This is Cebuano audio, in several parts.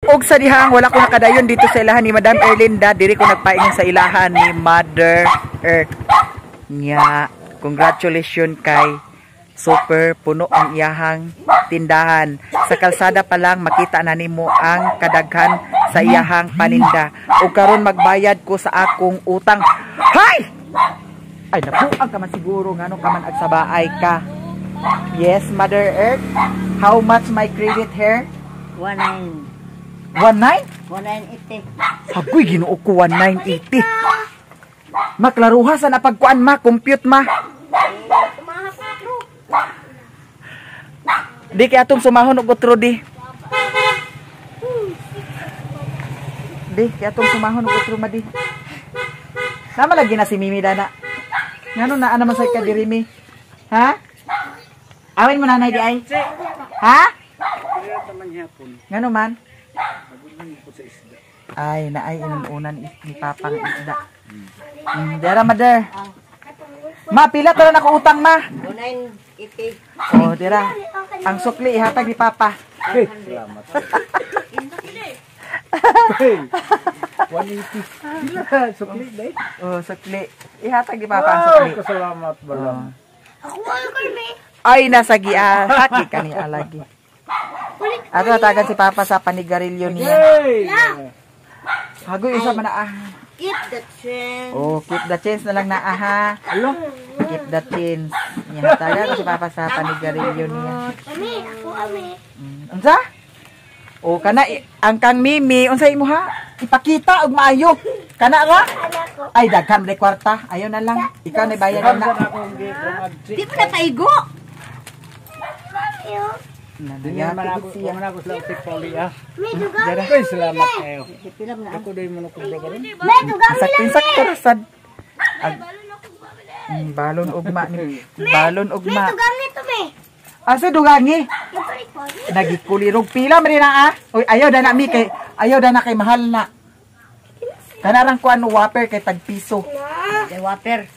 Og sa dihang wala ko nakadayon dito sa ilahan ni Madam Erlinda, diri ko nagpaingon sa ilahan ni Mother Earth. Nya, congratulations kay super puno ang iyahang tindahan. Sa kalsada pa lang makita na nimo ang kadaghan sa iyahang paninda. Ug karon magbayad ko sa akong utang. Hay! Ay, nabuang ka man siguro, ngano ka man agsabaay ka. Yes, Mother Earth. How much my credit here? 19. 19? 1980. Hagoy, Ginoo ko, 1980. Maklaruha sa napagkuan ma, compute ma. Di kay atong sumahon og otro di. Di kay atong sumahon og otro ma di. Nama lagi na si Mimi dana. Ngano naa naman sa ka diri mi? Ha? Awin mo nanay di ay. Ha? Ngano man? Ay, naay inununan ni Papang isda. Dera, mother. Ma, pila to na ako utang, ma. 1980. Oh, dera. Ang sukli ihatag ni Papa. Hey, salamat. Hey, 180. Pila, sukli, day. Oh, sukli. Ihatag ni Papa ang Wow, sukli. Kasalamat balang. Ay, nasa gia. Haki ka ni alagi. Ato hatagan si Papa sa panigarilyo niya. Hey! Hagoy isa man na ah. Keep the change. Oh, keep the change na lang na ah, ha. Keep the change. Niya hatagan ko si Papa sa panigarilyo niya. Ami, ako ami. Unsa? O kana ang kang Mimi, unsa imo ha? Ipakita og maayo. Kana ra? Ay, daghan man kwarta. Ayo na lang. Ikaw na bayad na. Di pa na paigo. Dili man ako, man ako sila tikpali ah. May dugang. Dara. Ay, salamat kayo. Pila man na. Ako dahil mo nakubra ka rin. May dugang. Sakto sakto ra sad. Balon ugma ni. Balon May ugma. dugang nito me. Asa dugangi? Ibalik ko. Nagikulirog pila man na ah. Oy, ayaw da na mi kay ayaw da na kay mahal na. Kanarang kuan Whopper kay tag piso. Kay waper.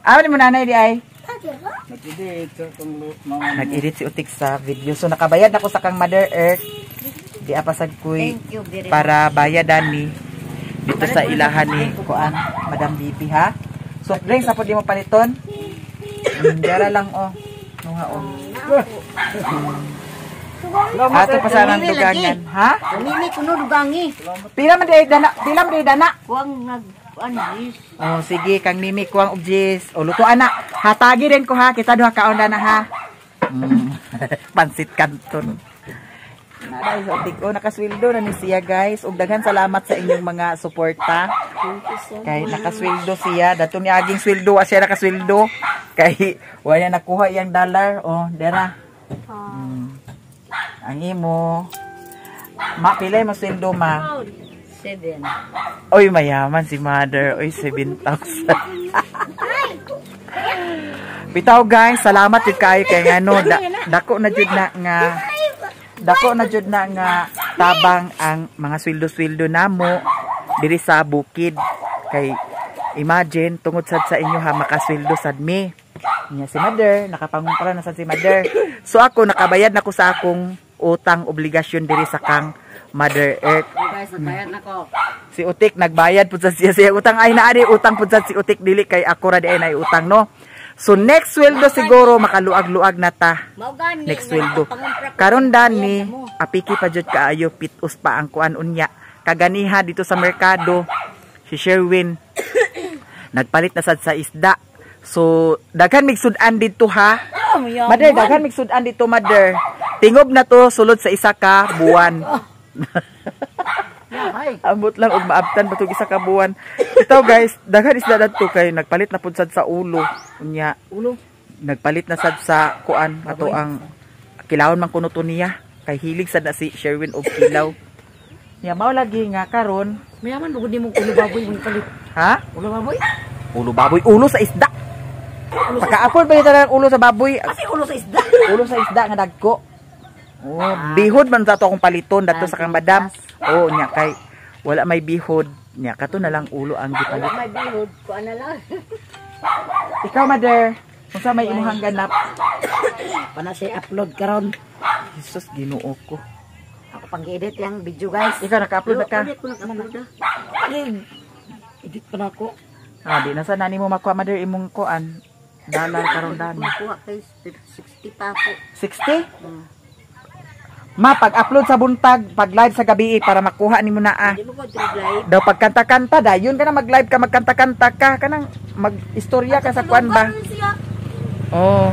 Awon mo nanay di ay. Nag-edit sa itong mga Nag-edit si Utik sa video. So nakabayad ako sa kang Mother Earth. Di apasad ko'y Thank you very much. para bayadan ni dito sa ilahan ni kuan Madam Bibi ha. Soft drinks sa di mo paliton. Dara lang oh. Nuha oh. Ato pa sa nang Mimi lagi. dugangan, ha? Mimi kuno dugangi. Pila man di dana, pila man di dana. Kuang nag kuan is. Oh, sige kang Mimi kuang og jis. O lutuan na. Hatagi din ko ha, kita duha kaon na ha. Pansit kanton. Nada sa utik. Oh, nakasweldo na ni siya guys. Ug daghan salamat sa inyong mga suporta. Kay nakasweldo siya. Dato ni aging sweldo, wa siya nakasweldo. Kay wala nakuha iyang dollar. Oh, dera. Ang imo. Ma, pila mo sweldo ma? 7. Oy, mayaman si mother. Oy, 7,000. Bitaw guys, salamat jud kaayo kay ngano dako na jud na nga dako na jud na nga tabang ang mga sweldo-sweldo namo diri sa bukid. Kay imagine tungod sad sa inyo ha makasweldo sad mi. Nya si mother, nakapangumpra na sad si mother. So ako nakabayad na ko sa akong utang obligasyon diri sa kang Mother Earth. Guys, nagbayad na ko. Si Utik nagbayad pud sa siya siya utang ay naa di utang pud sa si Utik dili kay ako ra di ay naay utang no. So next sweldo siguro makaluag-luag na ta. Mao gani. Next sweldo. Karon dani apiki pa jud kaayo pitos pa ang kuan unya. Kaganiha dito sa merkado si Sherwin nagpalit na sad sa isda. So daghan mig sud-an didto ha. Mother, daghan mig sud-an dito mother. Tingob na to sulod sa isa ka buwan. Ambot lang og maabtan batog isa ka buwan. Ito guys, daghan isda dadto kay nagpalit na pud sad sa ulo. Unya, ulo. Nagpalit na sad sa kuan ato ang kilawon man kuno to niya kay hilig sad na si Sherwin og kilaw. Nya mao lagi nga karon, Mayaman bugod nimo ulo baboy mong palit. Ha? Ulo baboy? Ulo baboy, ulo sa isda. Paka-afford ba nito ng ulo sa baboy? Kasi ulo sa isda. Ulo sa isda nga dagko. Oh, bihod man sa ato akong paliton dato sa kang madam. Oh, nya kay wala may bihod. Nya kato na lang ulo ang gipalit. Wala may bihod, kuan na lang. Ikaw mother, unsa may imuhang ganap? Pana siya upload karon. Jesus, Ginoo ko. Pang edit yang video, guys. Ikaw naka-upload na ka. Edit ko naka-upload na. Edit pa na ako. Ah, di na sa nani mo makuha, mother, imong kuan. Dalar karon dani. Makuha kay 60 pa po. 60? Ma, pag-upload sa buntag, pag live sa gabi eh, para makuha nimo na ah. Di mo ko live. Daw pagkanta-kanta dayon ka na mag-live ka, magkanta-kanta ka kanang mag-istorya ka sa kuan ba? Oh.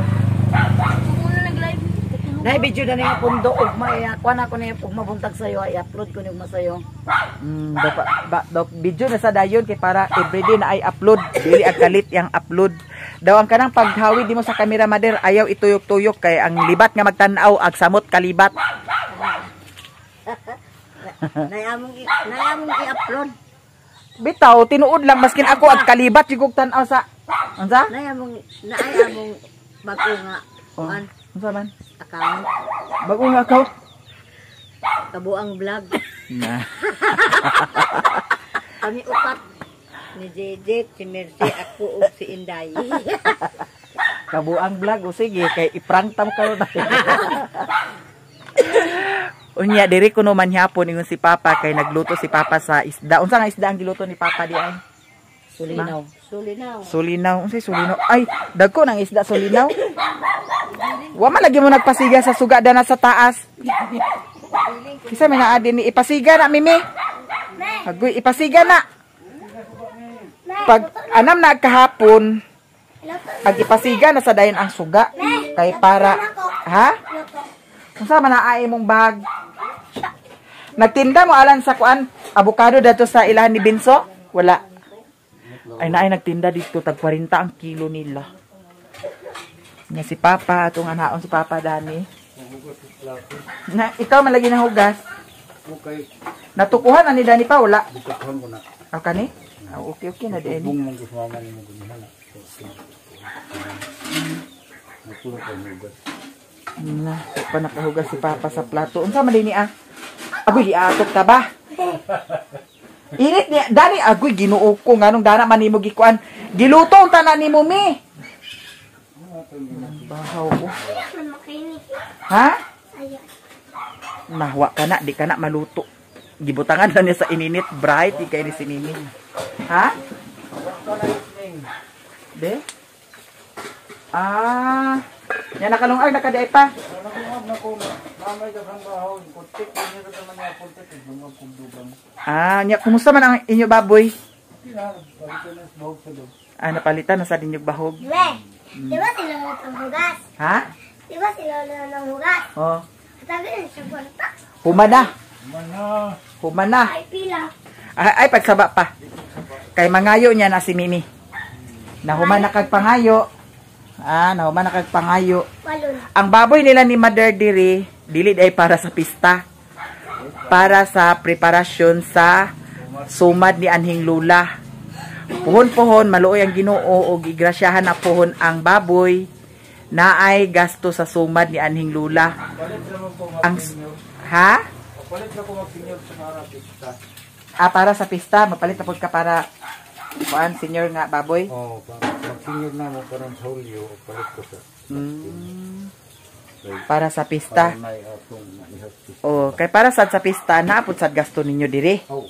Nay video na niya pundo ug may kuan ako niya ug mabuntag sayo, i-upload ko ni ugma sayo. Daw, ba, daw video na sa dayon kay para everyday na ay upload, dili ang kalit yang upload. Daw ang kanang paghawi di mo sa camera, mother, ayaw ituyok-tuyok kay ang libat nga magtan-aw ag samot kalibat. Nayamong i-upload. Bitaw tinuod lang maskin ako ag kalibat jud tan-aw sa unsa? Nayamong naay among bago nga kuan Unsa man? Account. Bago nga account. Kabuang vlog. Na. Kami upat ni JJ, si Mercy, ako ug si Inday. Kabuang vlog o sige kay i-prank ta mo karon. Unya diri kuno man hapon ingon si Papa kay nagluto si Papa sa isda. Unsa nga isda ang giluto ni Papa di ay? Sulinaw. Sulinaw. Sulinaw. Unsay sulinaw? Ay, dagko ng isda sulinaw. Wa man lagi mo nagpasiga sa suga dana sa taas. Kisa may naa din ni ipasiga na mimi. Agoy ipasiga na. Pag anam na kahapon, ag ipasiga na sa dayon ang suga kay para ha? Unsa man naa imong bag? Nagtinda mo alan sa kuan abukado dato sa ilahan ni Binso? Wala. Ay naay nagtinda dito tag 40 ang kilo nila. Nya si Papa atong anaon si Papa dani. Na ikaw man lagi nahugas. Okay. Natukuhan ani Dani pa wala. Bukaton ko na. Aw kani? Ah, okay okay na di. Bung mong gusto ni mo gunha na. Natulog ko hugas. Na, pa nakahugas si Papa sa plato. Unsa man ni ah? Agoy giatok ta ba? Init niya Dani, agoy Ginoo ko nganong dana man nimo gikuan. Giluto ang tanan nimo mi. Bahaw ko. Ha? Nahwa ka na, di ka na maluto. Gibutangan na niya sa ininit, bright, di kay ni si Mimi. Ha? De? Ah, yan nakalungag, nakadiay pa. Ah, nya, kumusta man ang inyo baboy? Ah, napalitan na sa inyong bahog. Di ba si Lolo ng hugas? Ha? Di ba si Lolo ng hugas? Oh. Sabi niya siya kwarta. Humana. Humana. Ay, pila. Ay, ay, pagsaba pa. Kay mangayo niya na si Mimi. Nahuman na kag pangayo. Ah, nahuman na kag pangayo. Balon. Ang baboy nila ni Mother diri, dili ay para sa pista. Para sa preparasyon sa sumad ni anhing lula. Puhon-puhon, maluoy ang Ginoo og igrasyahan na puhon ang baboy na ay gasto sa sumad ni anhing lula. Ang ha? Palit na ko mag-senior sa para pista. Ah, para sa pista, mapalit na pud ka para kuan senior nga baboy. Oh, mag-senior na mo karon sa Hulyo, palit ko sa Para sa pista. Para may atong maihap pista. Oh, kay para sad sa pista na pud sad gasto ninyo diri. Oo.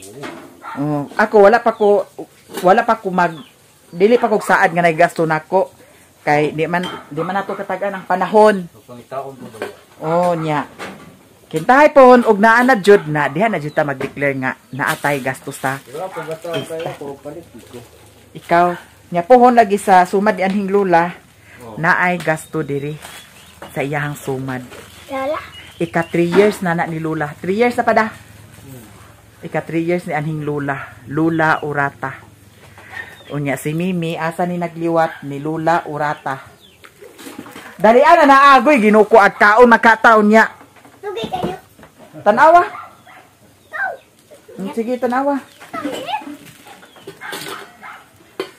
Oh, ako wala pa ko mag dili pa kog saad nga nagasto nako kay di man nato katagan ang panahon. So, pangitaon ko daw. Oh, nya. Kintahay pohon og naa na jud na diha na jud ta mag-declare nga naatay gasto sa Wala ko basta kayo ko palit ko. Ikaw. Nya pohon lagi sa sumad ni anhing lula naay gasto diri sa iyahang sumad. Lola. Ika 3 years na na ni Lula. 3 years na pada. Ika 3 years ni anhing Lula. Lula Urata. Unya si Mimi asa ni nagliwat ni Lula Urata. Dali ana na agoy ginuko at kaon makataon niya. Tugay kayo. Tanawa. Sige, tanawa.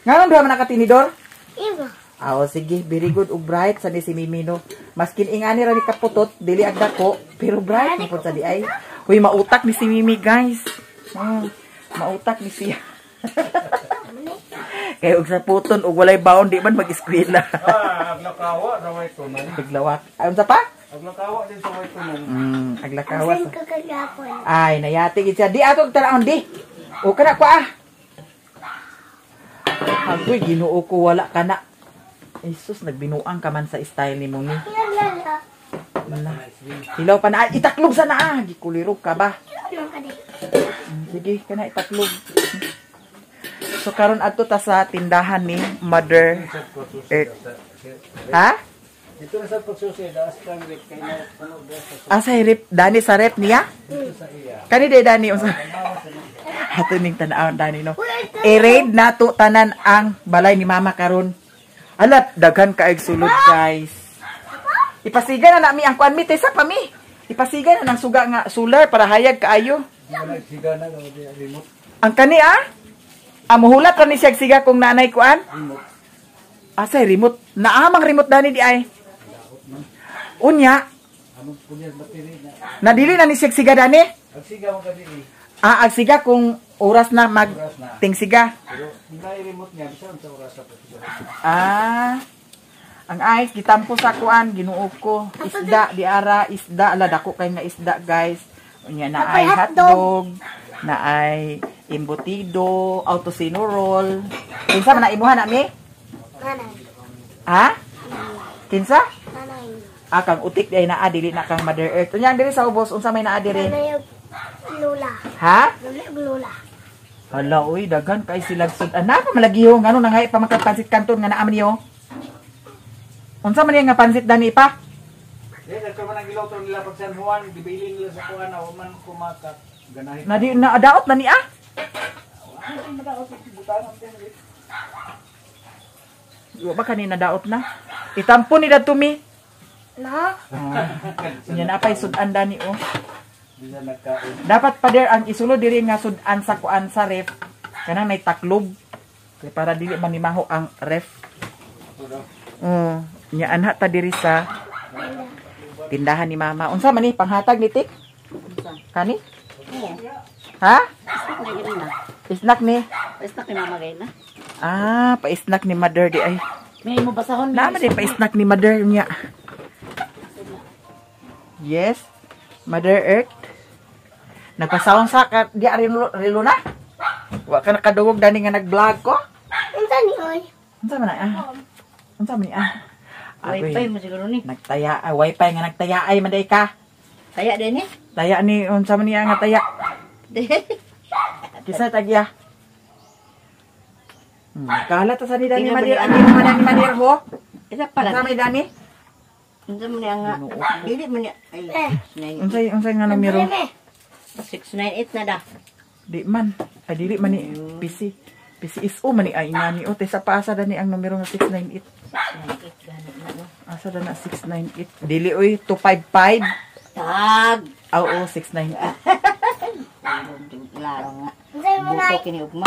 Nganong duha man nakatinidor? Iba. Ah, o sige, very good ug bright sa ni si Mimi no. Maskin ingani ra ni kaputot, dili ag dako, pero bright man pud sa di ay. Uy, mautak ni si Mimi, guys. Mautak ni siya. Kay og sa puton og walay baon di man mag-eskwela. Ah, aglakawa sa may tunong. Naglawak. Ay, unsa pa? Aglakawa din sa way tunong. Aglakawa Asin sa. ka kagapon. Ay, nayati gid siya. Di ato tan-awon di. O kana ko ah. Agoy, Ginoo ko, wala ka na. Jesus, nagbinuang ka man sa style ni Mumi. Lala. Na. Hilaw pa na. Ay, itaklob sa naa. Gikulirog ka ba? Ano ka di? Sige, kana itaklob. So karon adto ta sa tindahan ni Mother Earth. Ha? Dito na sa pagsusi, daas kang rep kay na puno sa Asa rep dani sa rep niya? sa iya. Kani day dani unsa? Ato ning tan-awon dani no. I-raid na to tanan ang balay ni Mama karon. Alat daghan kaayg sulod, guys. Ipasiga na nami ang kuan mi tesa pa mi. Ipasiga na ng suga nga solar para hayag kaayo. Wala siga na di remote. Ang kani ah. Amuhulat ra ni siya siga kung nanay kuan. Remote. Asay remote. Naamang remote dani di ay. Unya, Among punyas battery na. nadili na ni siya siga dani. Ag siga mo ka dili. Ah, ag siga kung oras na mag Oras na. tingsiga. Pero na remote niya bisan sa oras sa pagsiga. Ah. Ang ice gitampo sa kuan, Ginoo ko. Isda di ara, isda ala dako kay nga isda, guys. Unya na ay Napay hotdog, na ay embutido, autosino roll. Kinsa man na imuha na mi? Nanay. Ha? Kinsa? Nanay. Ah, kang utik di ay naa dili na kang Mother Earth. Unya diri sa ubos unsa may naa diri? Nanay og lula. Ha? Lula og lula. Hala oy, daghan kay silag sud. Ana pa malagi ho, ngano nangay pa magkapansit kanton nga naa man niyo. Unsa man niya nga pansit dani pa? Di dagko man ang giluto nila pag San Juan, gibili nila sa kuan na man kumakat. Ganahi. Na di na daot na ni ah. Wa ba kanina daot na? Itampo ni dadto mi. No? Nya na pay sudan dani oh. Di na nagkaon. Dapat pa der ang isulod diri nga sudan sa kuan sa ref. Kanang nay taklob. Kay para dili man nimaho ang ref. Ito daw. Oh, nya anha ta diri sa tindahan ni Mama. Unsa man ni panghatag ni Tik? Kani? Ha? Snack na gid na. Snack ni. Snack ni mama gay na. Ah, pa-snack ni Mother di ay. May mo basahon. Naa man di pa-snack ni Mother niya. Yes. Mother Earth. Nagpasawang sa ka di ari rilo na. Wa ka nakadungog dani nga nag-vlog ko. Unsa ni oy? Unsa man na ah? Unsa man ni ah? Wifi Agoy, mo siguro ni. nagtaya ah, wifi nga nagtaya ay man day ka. Kaya din eh. Taya ni unsa man niya nga taya. Kisa tagya. Kala ta sa ni Dani Tingnan mo Madir, ni ani naman ni Madir ho. Isa pala. Unsa may Dani? Unsa mo niya nga. Ginoo. Dili mo niya. Ay, Eh. 698. Unsay unsay nga numero? Dili, me. 698 na da. Di man. Ay dili man ni PC. PCSO man ni ay nga ni o sa paasa dani ang numero nga 698. 698 gani na no. Asa da na 698? Dili oy 255. Tag. Ah, Oo, 698. Klaro nga. Unsa mo Buto nay? kini ugma.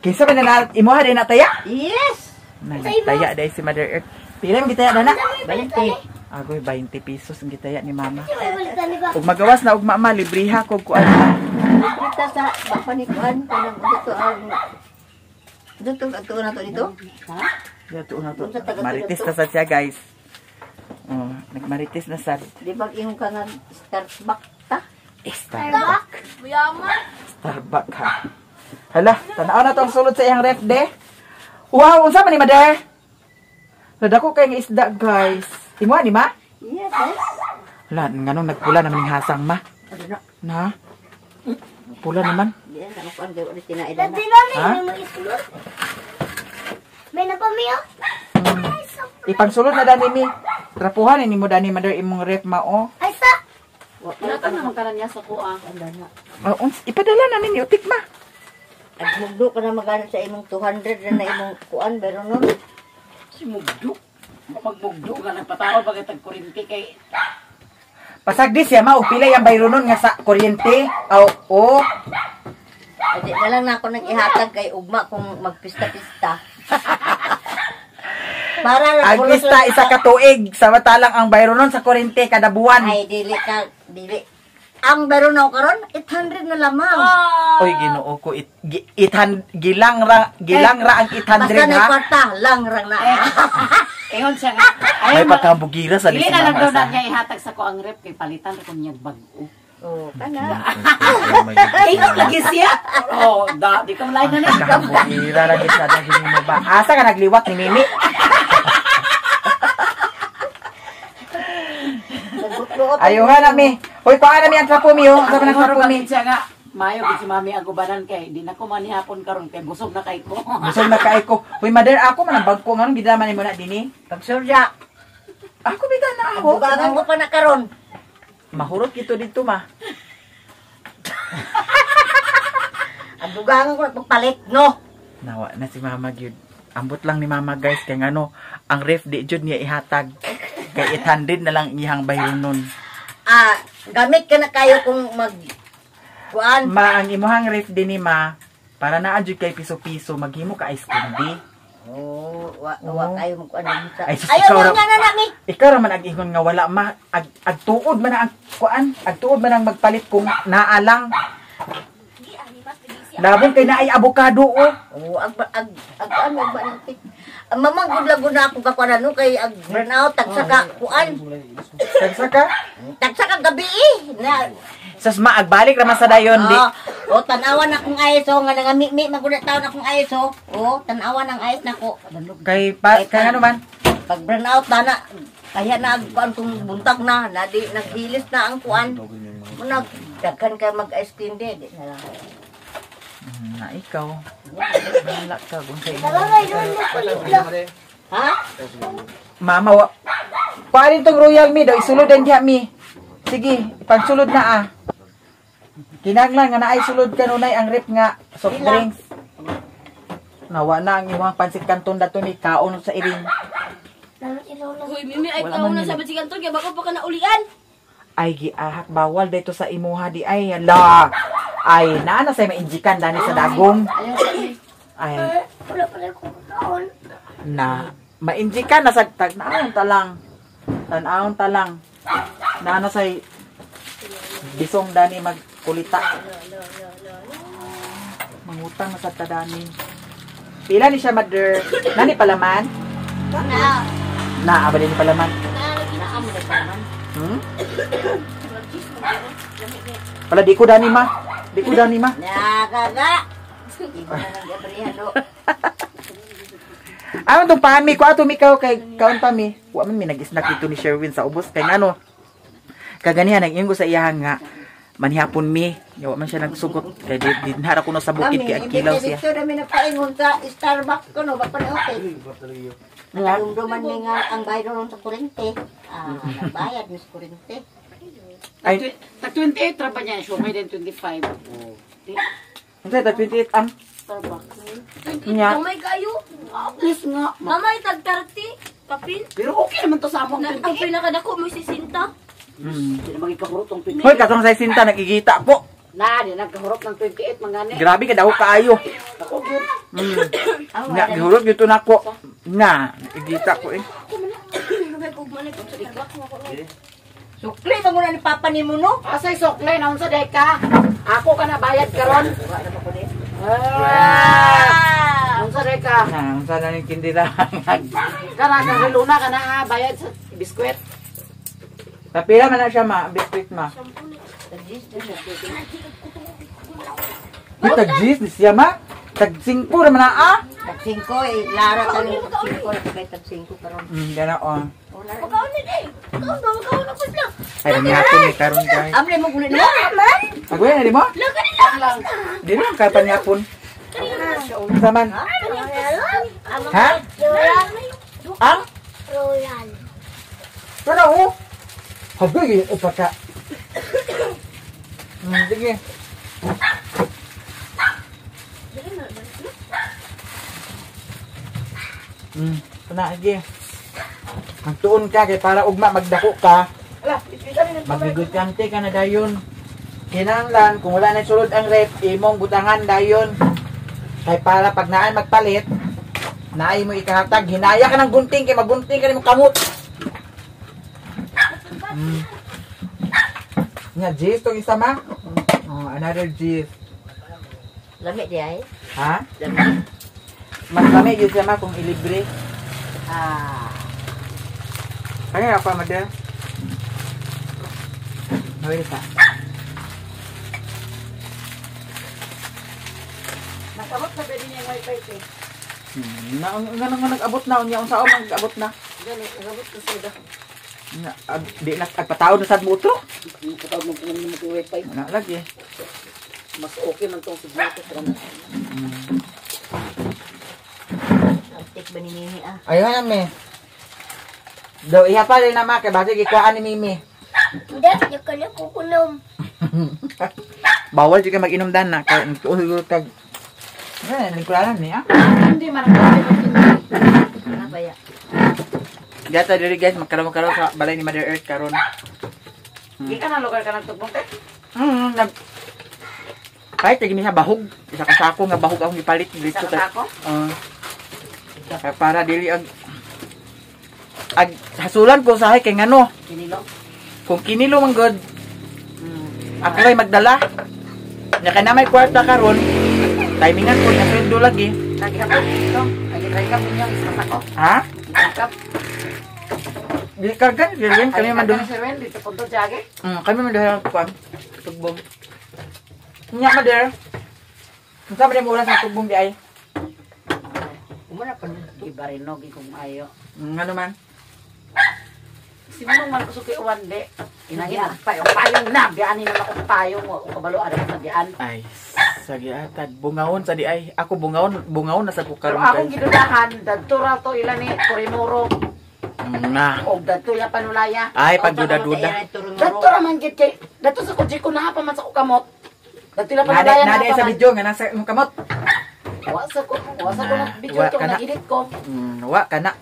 Kinsa man na imuha din na taya? Yes. Nagtaya dai si Mother Earth. Pila man gitaya dana? 20. Agoy 20 pesos ang gitaya ni Mama. Unsa may balitan ni ba? Ug magawas na og mama libriha kog kuan. Kita sa papanikuan kanang dito ang dito ato na to dito. Ha? Dito na to. Unsa taga- Marites na sad siya, guys. Oh, nagmarites na sad. Di ba ingon ka nga Starbucks ta? Starbucks. Starbucks ha. Hala, tanaw na tong sulod sa iyang ref de. Wow, unsa man ni Mother? Nadako kay nga isda, guys. Imuha ni ma? Yes, yes. Hala, nganong nagpula naman ning hasang ma? Ano na? Na? Pula naman. Di na kuan kay wala tinaida na. Dili na Ha? ni mo isulod. May napamiyo? Ipangsulod na dani mi. Trapuhan ni mo dani Mother imong ref ma oh. Ay sa. Wala ka naman kanan niya sa kuha. Ano na? Oh, ipadala na ninyo tikma. Agmugdo ka na magana sa imong 200 na na imong kuan pero nun. Si Mugdo. Pagmugdo ka nagpatawad pag itag kurinti kay Pasagdi siya ma og pila yang bayronon nga sa kuryente. Aw, oh. Adi na lang na ako nang ihatag kay ugma kung magpista-pista. Para lang Ang pulos pista lang isa ka tuig samantalang ang bayronon sa kuryente kada buwan. Ay dili ka dili. Ang baro na ako karon 800 na lamang. Oy, Ginoo ko it, gi, ithan, gilang ra ang 800 Basta na ha. kwarta lang rang na. Ingon siya nga. May pagkambugira sa Dili ni si na lang mama daw na sa. niya ihatag sa ko ang rep kay palitan ko niya bag-o. Oh, kana. Ingon lagi siya. Oh, da di ka malay na na. Pagkambugira lagi sa daging mo ba? Asa ka nagliwat ni Mimi? Nagbutlot. Ayuha na mi. Hoy, kuha na mi ang trapo mi oh. Asa pa nang Ingon trapo mi? ra siya nga. Mayo gid si mami ang gubanan kay di na ko manihapon karon kay busog na kay ko. Busog na kay ko. Hoy, mother, ako man ang bag ko nganong gidaman nimo na dinhi. Pagsurya. Ako bitaw na ako. Dugangan ko pa na karon. Mahurot gito dito ma. Ang dugangan ko pagpalit, no. Nawa na si mama gyud. Ambot lang ni mama guys kay ngano ang ref di jud niya ihatag. Kay 800 na lang iyang bayronon. Ah, gamit ka na kayo kung mag kuan. Ma, ang imuhang ref dinhi ma, para naa jud kay piso-piso maghimo ka ice candy. Oh, wa wa Oo. kayo magkuan sa. Ay, sus, Ayaw ikaw na ra- nga na nami. Ikaw ra man ang ingon nga wala ma ag, agtuod man ang kuan, agtuod man ang magpalit kung naa lang. Labong kay naay abokado oh. Oh, ag ag ag kuan mag ba ng tik. Ang mamang gud lago na ako kakuan ano kay ag burn out tagsa ka kuan. Tagsa ka. Tagsa ka gabi eh. Na Sas ma agbalik ra man sa dayon di. Oh, oh, tanawan akong ayos oh, nga nangami maguna taon akong ayos oh. Oh, tanawan ang ayos nako. Kay pa, kay ano man? Pag burn out na na kaya na ang kuan kung buntag na, na di naghilis na ang kuan. Muna daghan kay mag ice cream di, di na lang. Na ikaw. Wala ka kung sa imo. Tara, doon mo kulit lang. Ha? Mama wa. Parin tong royal mi daw isulod ang diha mi. Sige, ipagsulod na ah. Kinahanglan nga naay sulod kanunay ang rep nga soft drinks. Nawa na ang imong pansit kanton dato mi kaon sa iring. Lalo si Lola. Uy, Mimi, ay Wala kaon man na nila. sa basikan to, kaya baka pa ka naulian. Ay giahak bawal dito sa imuha di ay hala. Ay naa na say mainjikan dani sa dagom. Ay Eh, wala pala akong kaon. na mainjikan na sa tag naon ta lang. Tan-awon ta lang. Naa na say bisong dani magkulita. Mangutang na sa tadani. Pila ni siya mother? Nani palaman? Na. Na abali ni palaman. Naamo na pa man. Pala di ko dani ma. Di ko dani ma. Na kaga. Di ko na lang gabrihan do. Ano tong pami ko ato mikaw kay kaon pa mi. Wa man mi nag-snack dito ni Sherwin sa ubos kay ngano. Kaganihan nag-ingo sa iyahan nga manihapon mi. Ya, wa man siya nagsugot kay di, di nara kuno sa bukid kay agkilaw siya. Dito na mi nagpaingon sa Starbucks ko no, baka na okay. Nagdumduman mi nga ang bayad ron sa kurente. Ah, nagbayad mi sa kurente. Ay, Tag 28 ra ba niya siya, may din 25. unsa ta 28 ang Starbucks. nya. Mamay kayo. At least nga. Mamay, tag 30. Kapin. Pero okay naman to sa among Na, ang 28. pinakadako mo si Sinta. Di na magikahurot ang 28. Hoy katong sa sinta nagigita ko. Na, di nagkahurot ng 28 mangani. Grabe ka daw kaayo. Ako gyud. Nga gihurot gyud to nako. Nga igita ko eh. Mamay, kung manay ko sa Starbucks mo ko. Sukli ba mo na ni Papa ni mo no? Asay sokle naon sa deka. Ako ka na bayad karon. Ah! Unsa deka? Na unsa na ning kindira. Kana kang luna kana ha, bayad sa biskwit. Papila man na siya ma, biscuit ma. Uy, tag G's ni siya ma. Tag 5 ra man na ah. Tag 5 eh, Lara tanong tag 5 na kay tag 5 karon. Gana on. Magkaon na eh. Magkaon ba? Magkaon na po lang. Ay, nangihapon ni karon guys. Amre mo kulit na. Agway na di mo? Laga nila. Di lang kay panyapon. Saman. Ha? Ang? Royal. Pero oh. Hagoy ipaka. Sige. Ito na, sige. Magtuon ka kay para ugma magdako ka. Magnegosyante ka na dayon. Kinahanglan kung wala na sulod ang rep, imong butangan dayon. Kay para pag naan magpalit, naay mo ikahatag, hinaya ka ng gunting kay magunting ka nimo kamot. Nga G's tong isa ma? Oh, another G's. Lami di ay. Ha? Lami. Mas lami gyud siya ma kung ilibre. Ah. Ay, ako mother. Nawili ka. Nakabot na pwede niya yung wifi eh. Na nga nga nag-abot na unya unsa man nag-abot na. Gani, nakabot na sila. Nga di na agpataon na sad mo utro. Kapag mo kung mo wifi, Na lagi. mas okay man tong signal ko pero Antik ba ni Mimi ah? Ayun na me. Do iha pa rin na ma kay basi gikuhaan ni Mimi. Hindi, di ka na kukunom. Bawal jud ka mag-inom dan na kay nagtuo kag. Eh, lingkuranan niya. Hindi man ang Ano ba ya? Gata diri guys, magkaroon-karoon sa balay ni Mother Earth karon. Di ka na lugar ka nagtugbong te. Nag kahit lagi niya bahog, isa ka sako nga bahog akong gipalit dito Isa ka sako? Kaya para dili ag ag hasulan ko sahay kay ngano, Kinilo. kung kinilo man god, ako ray magdala. Nya kay na may kwarta karon, timingan ko na sweldo lagi. Nagihapon dito. Nagitry ka ninyo isa sako. Ha? Nagkap. Di kargan, dili kami man dun. Si Ren dito punto jage. Kami man duha kuan tugbong. Nya mother. Unsa ba mo oras sa tugbong di ay? Umuna pa nun. Ibarinog kung ayo. Ngano man? Si Manong man kusuki uwan di. Inangin ang payong payong na. Biyaanin naman ako payong mo. Kabalo ara sa biyaan. Ay, sagi atad bungawon sa di ay. Ako bungawon, bungawon na sa ko Pero karon akong guys. gidudahan, dadto ra to ila ni Kurimuro Na. og dadto ila panulaya. Ay, pagduda-duda. Dadto ra man gid kay dadto sa kutsi ko naa pa man sa ko kamot. Dadto ila Nade, panulaya nade naa pa sa man. video nga nasa imong kamot. Wa sa ko Na, na video wa to ka na. nag-edit ko. Wa ka na.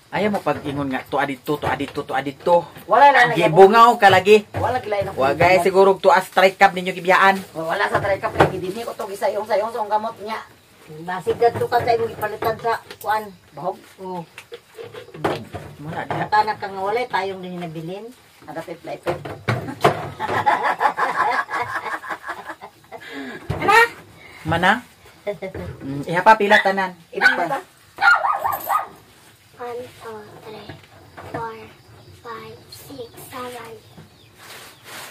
Ayaw mo pag-ingon nga tuwa dito, tuwa dito, tuwa dito. Wala lang Gibungaw ka lagi. Wala gilay na. Wa guys, siguro tuwa strike cup ninyo gibiyaan. Wala sa try cup kay gidinhi ko to gisayong sayong sa akong kamot niya. Basig dadto ka sa imong ipalitan sa kuan. Bahog. Oh, Muna diha. tanak ka nga walay tayong din nabilin. Adapit laipit. Mana? Iha pa pila tanan. Ilan ba? 1, 2, 3, 4, 5, 6, 7,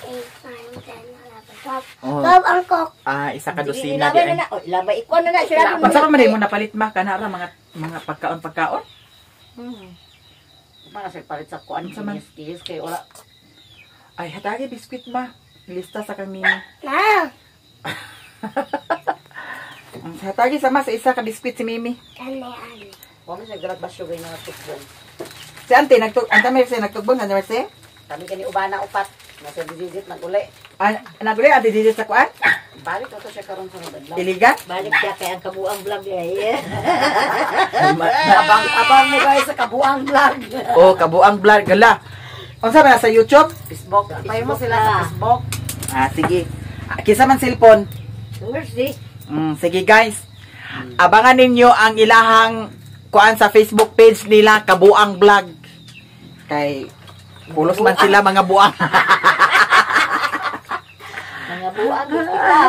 8, 9, 10, 11, 12. Oh. 12 ang coke. Ah, isa ka dosina Ilabay di na ay. na. Oh, ilabay ikuan na na sila. Unsa pa man mo napalit ma kana ra mga mga pagkaon-pagkaon? Mana siya palit sa kuan Unsa man? kis kay wala. Ay, hatagi biskwit ma. Lista sa kami. Na! Hatagi sama sa isa ka biskwit si Mimi. Kani, ani. Wa man siya galag basyo gay nga tugbong. Si ante nagtug ante Merce nagtugbong ante Merce. Kami kani ubana upat. Nasa digit naguli. Ah, naguli ate dito sa kuan? Balik ko to siya karon sa adlaw. Iligan? Balik siya kay ang kabuang vlog eh. Abang abang mo guys sa kabuang vlog. Oh, kabuang vlog gala. Unsa ba sa YouTube? Facebook. Payo mo sila sa Facebook. Ah, sige. Ah, kinsa man cellphone? Mercy. Sige guys. Abangan ninyo ang ilahang kuan sa Facebook page nila Kabuang Vlog. Kay pulos man sila mga buang. Mga buang kita.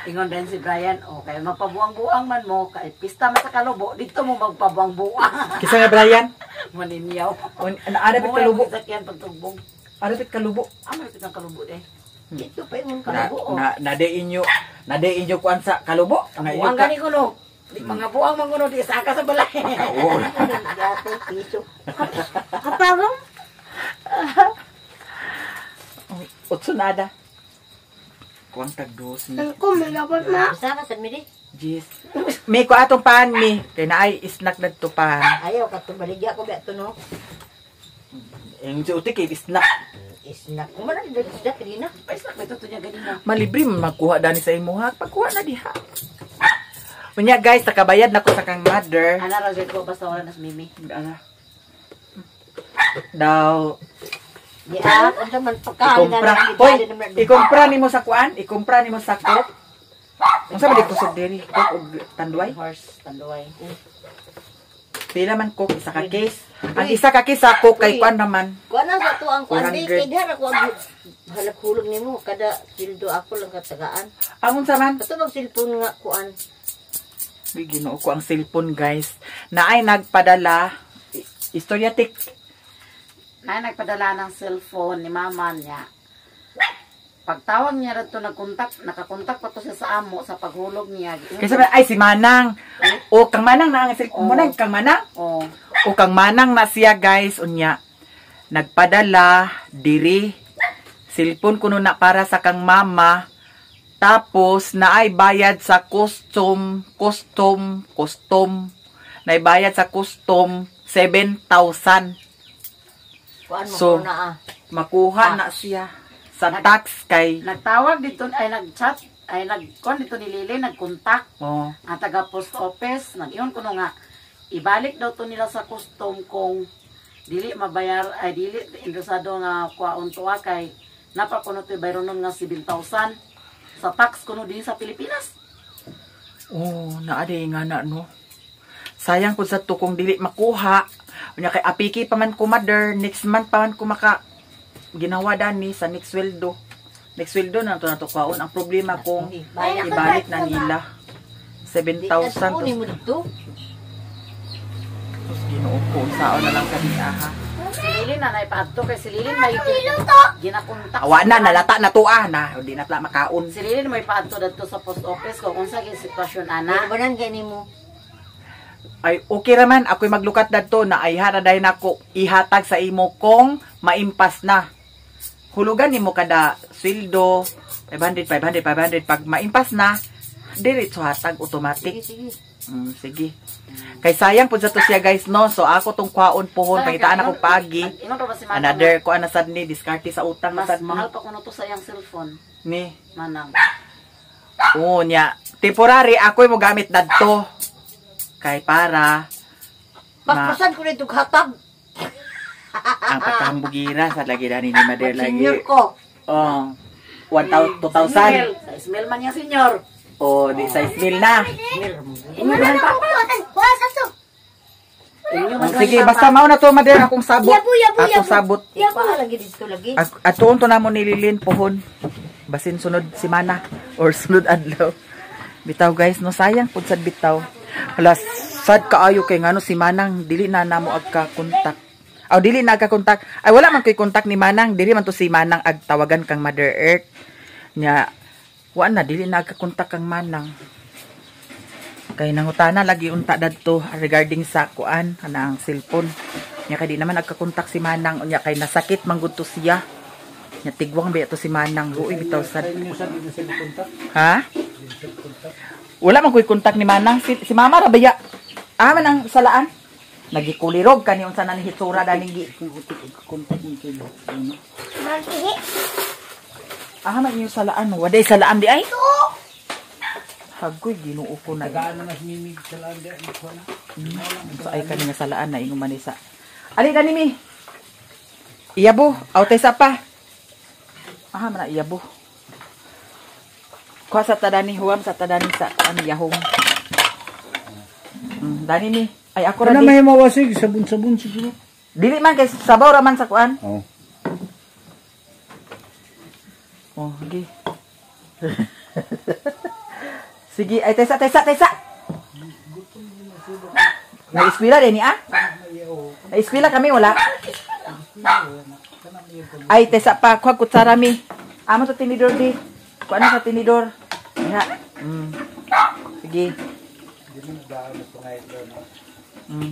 Ingon din si Brian, oh, kay magpabuang-buang man mo, kay pista man sa kalubo, dito mo magpabuang-buang. Kinsa nga Brian? Maninyaw. On ana bit kalubo. Sakyan pagtugbong. Ana bit kalubo. Ah, malapit ang kalubo eh. Dito pa imong Na kalubo. oh. na na de inyo na de inyo kuan sa kalubo. Nga inyo Buang ka. gani ko no. Di mga buang man kuno di sa ka sa balay. Oo. Gatong piso. Kapabong? Utso nada. Kuang tag dos ni. Ang ko, malapot na. Usa ka sa miri. Jeez. May ko atong pan mi. Kay naay snack dadto pan. Ayaw ka to baligya ko ba to no. Ang si uti kay snack. Isnak ko man ang isda kanina. Ay, sa ito to niya ganina. Malibre man magkuha dani sa imuha. Pagkuha na diha. Unya guys, nakabayad na ko sa kang mother. Ana ra jud ko basta wala na si Mimi. Ana. Daw Di ah, unsa man pagkain na ikumpra. lang Hoy, ikumpra nimo sa kuan, ikumpra nimo sa Coke. Unsa man di kusog diri? Coke og Tanduay? Horse tanduay. Pila man Coke isa ka case. Ang isa ka case sa Coke kay kuan naman. Kuan na sa to ang kuan di 400. kay dara ko ang halak hulog nimo kada sildo ako lang katagaan. Ang unsa man? Kato bang cellphone nga kuan. Uy, Ginoo ko ang cellphone guys. Na ay nagpadala istorya tik. Na nagpadala ng cellphone ni mama niya. Pagtawag niya radto nagkontak, nakakontak pa to siya sa amo sa paghulog niya. Kasi ay si Manang. O kang Manang na ang cellphone mo na kang Manang. Oh. O kang Manang na siya guys unya. Nagpadala diri cellphone kuno na para sa kang mama. Tapos naay bayad sa custom. Naay bayad sa custom 7,000. Kuan mo So, ko na ah. Makuha na siya sa tax kay Nagtawag dito ay nagchat ay nagkon dito ni Lily nagkontak oh. ang taga post office nag-iyon kuno nga ibalik daw to nila sa custom kung dili mabayar ay dili interesado nga kuwaon tuwa kay napakuno to bayronon nga 7,000 sa tax kuno din sa Pilipinas. Oh, naa day nga na no. Sayang pud sa to kung dili makuha. Unya kay apiki pa man ko mother, next month pa man ko maka ginawa dani sa next sweldo. Next sweldo na to nato kwaon. Ang problema kung ibalik na nila 7,000 Di mo dito. Sus, Ginoo ko, saon na lang kami aha. Si Lilin na naipaadto kay si Lilin may ginakontak. Awa na nalata na to ah na, di na pala makaon. Si Lilin may paadto dadto sa post office kung unsa gyud sitwasyon ana. Ano ba nang gani mo? Ay okay ra man ako'y maglukat dadto na ay hara dayon nako ihatag sa imo kung maimpas na. Hulugan nimo kada sweldo 500 500 500 pag maimpas na diretso hatag automatic. Sige, sige. Sige. Kay sayang pud sa to siya guys no. So ako tong kwaon pohon pangitaan ako paagi. Ingon pa ba si Manang Another kuan na sad ni diskarte sa utang na mas sad ni. mahal pa kuno to sa iyang cellphone. Ni. Manang. Oo niya. Temporary ako'y mo gamit dadto. Kay para ma Paspasan ko nito hatag. ang pagkahambugira sa lagi dani ni Mother lagi. Senior ko. Oh. 1,000, 2,000. Smell. Sa smell man niya, senyor. Oh, di sa mil na. Inyo man pa. Wala sa to. Inyo man Oh, sige, basta mao na to Mother akong sabot. Yabu, yabu, Akong yabu. sabot. Yabu. Pa lagi dito lagi. Atuon to namo ni Lilin pohon. Basin sunod simana or sunod adlaw. Bitaw guys, no sayang pud sad bitaw. Hala, sad kaayo kay ngano si Manang dili na namo agka-contact. Aw dili na agka-contact. Ay wala man koy contact ni Manang, dili man to si Manang agtawagan kang Mother Earth. Nya wa na dili na agka-contact kang Manang. Kay nangutana lagi unta dadto regarding sa kuan kanang cellphone. Nya kay di naman agka-contact si Manang unya kay nasakit man gud to siya. Nya tigwang ba to si Manang luoy bitaw sad. Inyo sa dito sa kontak. Ha? Wala man ko'y kontak ni Manang. Si Mama ra baya. Ah, man ang salaan. Nagikulirog kani unsa na ni hitsura daning gi. Kontak mo kay ano. Martihi. Ah, man yung salaan. Waday salaan di ay. Hagoy Ginoo ko na. Tagaan na mas mimig sa laan di ko na. Sa ay kani nga salaan na ingon man ni sa. Ali dani mi. Iyabo, awtay sa pa. Ah, man na iyabo. Kuha sa tadani huwam sa tadani sa ano yahong. Dani mi. Ay ako ra Kana di. may mawasig sabon-sabon siguro. Dili man kay sabaw ra man sa kuan. Oh. Oh, sige. Sige, ay tesa tesa tesa. Na-eskwela din ni ah? Na-eskwela kami wala. Ay tesa pa kuha kutsara mi. Amo to tinidor di. Kuha na sa tinidor. Ya. Sige.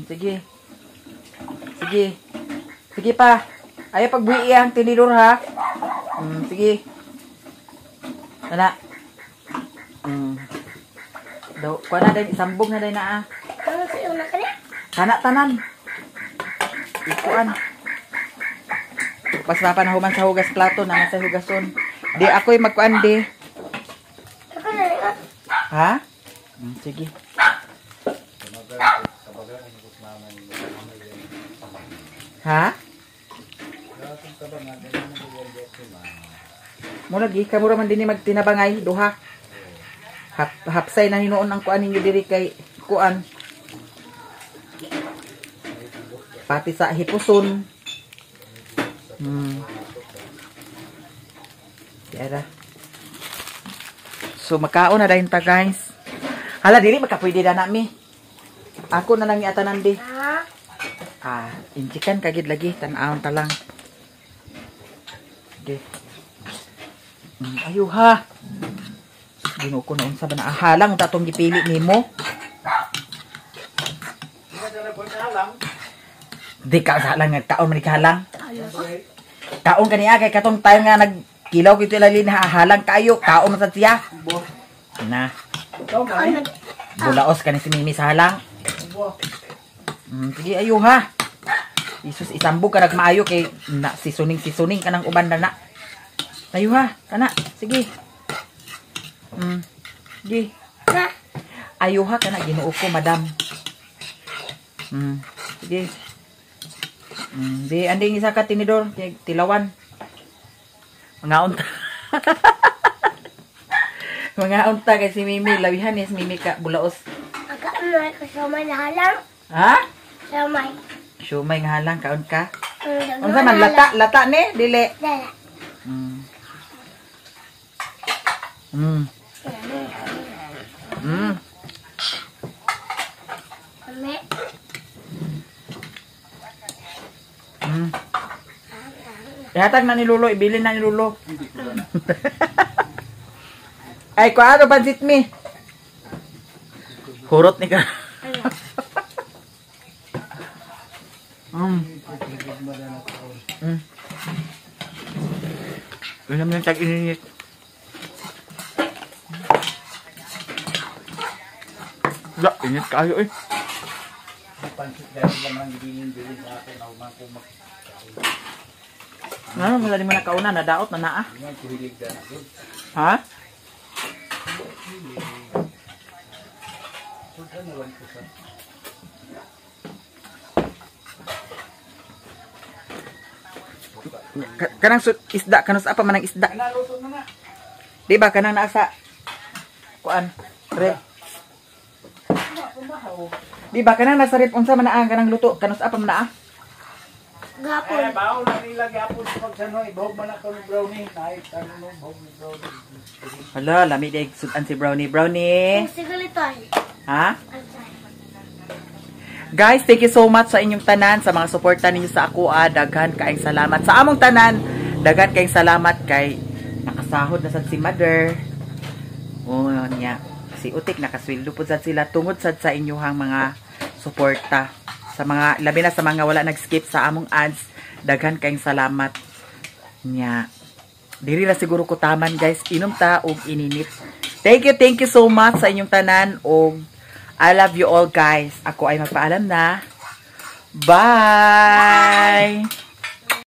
Sige. Sige. Sige pa. Ayaw pagbuhi ang tinidor ha. Sige. Wala. Daw, kuha na din, isambog na din na ah. Ano sa una ka na? Kana tanan. Ikuan. Pas pa na human sa hugas plato na sa hugason. Di ako'y magkuan di. Ako na lang. Ha? Sige. Ha? Mo lagi kamo ra man dinhi magtinabangay duha. Hapsay na hinuon ang kuan ninyo diri kay kuan. Pati sa hipuson. Yara. So makaon na dayon ta guys. Hala dili makapwede na nami. Ako na lang iatanan di. Ha? Ah, injikan kagid lagi tan-awon ta lang. Sige. Ayo ha. Ginoo ko na unsa ba na halang ta tong gipili nimo? Di ka sa halang kaon man ni halang. Kaon kaniya kay katong tayo nga nagkilaw kito ilalin halang kayo kaon man sad siya. Na. Bulaos kani si Mimi sa halang. Sige ayo ha. Isus isambog ka nagmaayo kay na sisuning kanang uban na na. Ayo ha, kana sige. Sige. Ayo ha kana Ginoo ko, madam. Sige. Di anding isa ka tinidor kay tilawan. Mga unta. Mga unta kay si Mimi, lawihan ni si Mimi ka bulaos. Aka ko siomay na halang. Ha? Siomay. Siomay nga halang kaon ka. Unsa man lata, lata ni dili. Lala. Kami. Ihatag na ni Lolo, ibilin na ni Lolo. Ay, kuano pansit mi? Hurot ni ka. Inom ng tag-init. Ya, init kayo eh. Pansit dahil lang ang gibilin-bilin sa akin ako man kung Ano, madali mo na kauna, nadaot na naa. Ha? Kanang isda, kanang sa pa man ang isda. Di ba kanang nasa kuan, rep. Di ba kanang nasa rep unsa man ang kanang luto, kanang sa pa man naa? Gapon. Eh, baon na nila gyapon sa pagsanoy, bahog man ako ni Brownie, kahit ano no, bahog ni Brownie. Hala, lami day sudan si Brownie. Brownie. Sigalitoy. Ha? Guys, thank you so much sa inyong tanan, sa mga suporta ninyo sa ako, daghan kaayong salamat. Sa among tanan, daghan kaayong salamat kay nakasahod na sad si Mother. Oh, niya. Si Utik nakasweldo pud sad sila tungod sad sa inyong mga suporta. Sa mga labi na sa mga wala nag-skip sa among ads, daghan kaayong salamat. Niya. Diri ra siguro ko taman, guys. Inom ta og ininit. Thank you so much sa inyong tanan og I love you all, guys. Ako ay magpaalam na. Bye!